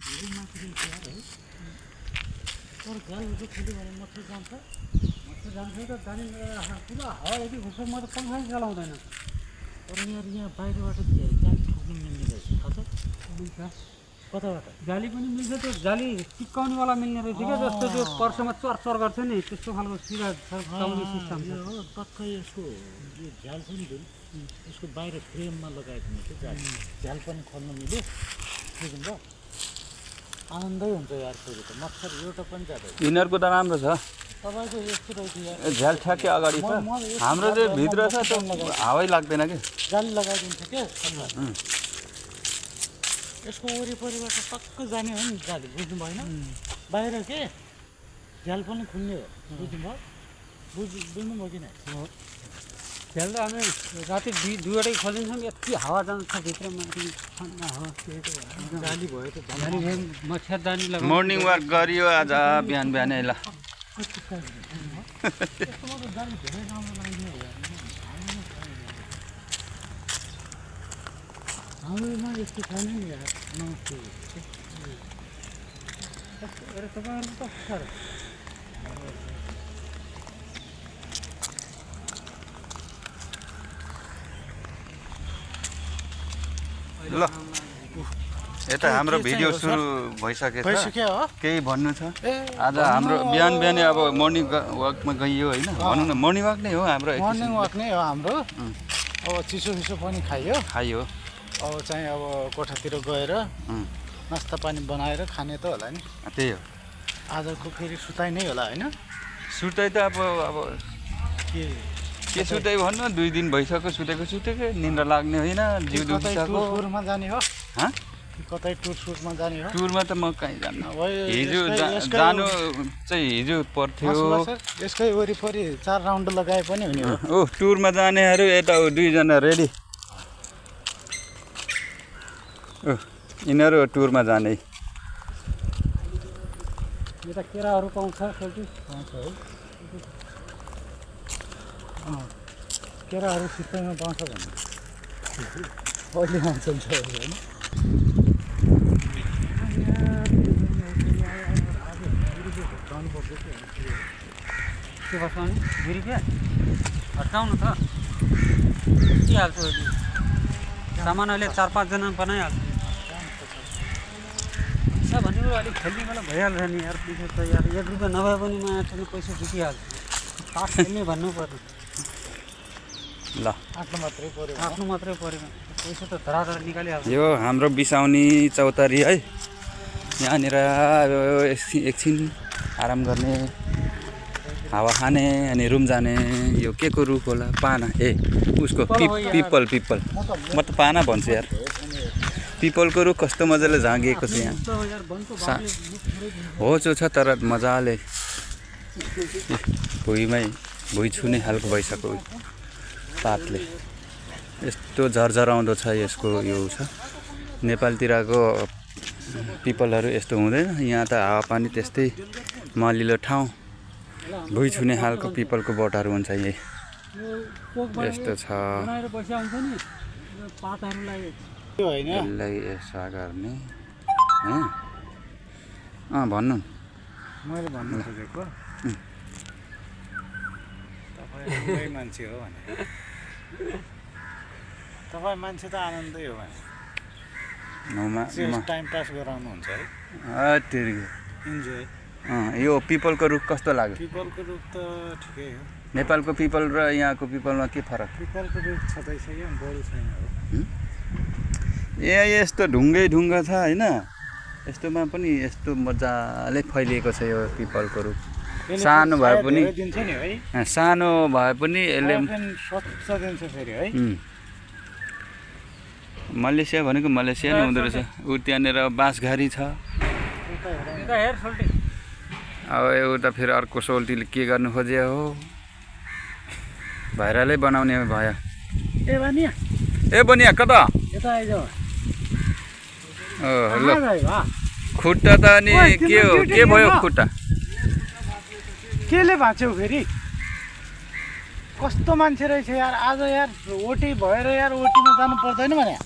तर जालहरू फेरि भने मच्छर जान्छ त जाने पुरा हावा यदि घुस्छ म त पङ्खा चलाउँदैन तर यहाँ बाहिरबाट जाली ठोक्नु मिल्ने रहेछ थाहा छ मिल्छ कताबाट जाली पनि मिल्छ त्यो जाली चिप्काउनेवाला मिल्ने रहेछ क्या जस्तो त्यो पर्समा चर गर्छ नि त्यस्तो खालको सिधा चलाउने सिस्टम छ हो टक्कै यसको यो झ्याल छ नि जुन यसको बाहिर फ्रेममा लगाएको हुन्छ जाली झ्याल पनि खोल्नु मिल्यो बुझ्नुभयो आनन्दै हुन्छ यार फेरि त मच्छर एउटा पनि जाँदैन यिनीहरूको त राम्रो छ तपाईँको यस्तो रहेछ यार झ्याल ठ्याक्कै अगाडि छ हाम्रो चाहिँ भित्र छ त्यो हावै लाग्दैन कि जाली लगाइदिन्छ क्या यसको वरिपरिबाट टक्क जाने हो नि जाली बुझ्नु भएन बाहिर के झ्याल पनि खुल्ने हो बुझ्नुभयो बुझ्नुभयो कि नै झ्याल त हामी राति दुईवटै खोलिन्छौँ यति हावा जान्छ भित्रमा जाली भयो त जाली भयो मच्छरदानी लगाउनु मर्निङ वाक गरियो आज बिहान बिहानै ल हाम्रोमा यस्तो छैन नि यार नमस्ते तपाईँहरू कस्तो छ ल यता हाम्रो भिडियो सुरु भइसकेछ केही भन्नु छ आज हाम्रो बिहान बिहानै अब मर्निङ वाकमा गइयो होइन भनौँ न मर्निङ वाक नै हो हाम्रो मर्निङ वाक नै हो हाम्रो अब चिसो पनि खाइयो अब चाहिँ अब कोठातिर गएर नास्ता पानी बनाएर खाने त होला नि त्यही हो आजको फेरि सुताइ नै होला होइन सुताइ त अब के सुताइ भन्नु 2 दिन भइसक्यो सुतेको निन्द्रा लाग्ने होइन जिउ दुखिसक्यो टुरमा जाने हो कतै टुरमा जाने हो टुरमा त म कहीँ जान्न हिजो जानु चाहिँ हिजो पर्थ्यो यसकै वरिपरि 4 राउन्ड लगाए पनि हुने हो ओ टुरमा जानेहरू यता 2 जना रेडी यिनीहरू टुरमा जाने यता केराहरू पाउँछ सोल्टी पाउँछ है केराहरू सित्तैमा पाउँछ भने अहिले आउँछन् होइन के भन्छ भने 2 रुपियाँ हटाउनु त के हाल्छ सामान अहिले 4-5 जना बनाइहाल्छ भनेको अलिक खेल्ने बेला भइहाल्छ नि यार पैसा त यार 1 रुपियाँ नभए पनि मान्छेले पैसा जितिहाल्छ तास खेल्ने भन्नु पर्यो ल आफ्नो मात्रै पऱ्यो पैसा त धराधर निकालिहाल्छ यो हाम्रो बिसाउने चौतारी है यहाँनिर एकछिन आराम गर्ने हावा खाने अनि रुम जाने यो के को रुख होला पाना उसको पिपल म त पाना भन्छु यार पिपलको रुख कस्तो मजाले झाँगिएको छ यहाँ होचो छ तर मजाले भुइँ छुने खालको भइसक्यो पातले यस्तो झरझराउँदो छ यसको यो छ नेपालतिरको पिपलहरू यस्तो हुँदैन यहाँ त हावापानी त्यस्तै मलिलो ठाउँ भुइँ छुने खालको पिपलको बोटहरू हुन्छ यही यस्तो छ यसलाई यसो गर्ने भन्नु मैले भन्नु खोजेको तपाईँ मान्छे हो भने तपाईँ मान्छे त आनन्दै हो भने टाइम पास गराउनुहुन्छ है इन्जोय यो पिपलको रुख कस्तो लाग्यो पिपलको रुख त ठिकै हो नेपालको पिपल र यहाँको पिपलमा के फरक पिपलको रुख छँदैछ क्या बरु छैन हो यस्तो ढुङ्गा छ होइन यस्तोमा पनि यस्तो मजाले फैलिएको छ यो पिपलको रुख सानो भए पनि यसले मलेसिया भनेको मलेसिया नै हुँदो रहेछ ऊ त्यहाँनिर बाँसघारी छ अब एउटा फेरि अर्को सोल्टीले के गर्नु खोज्यो हो भाइरलै बनाउने भयो ए बनिया कता ल खुट्टा त अनि के भयो खुट्टा केले भाँच्यौ फेरि कस्तो मान्छे रहेछ यार आज यार ओटी भएर यार ओटीमा जानु पर्दैन भने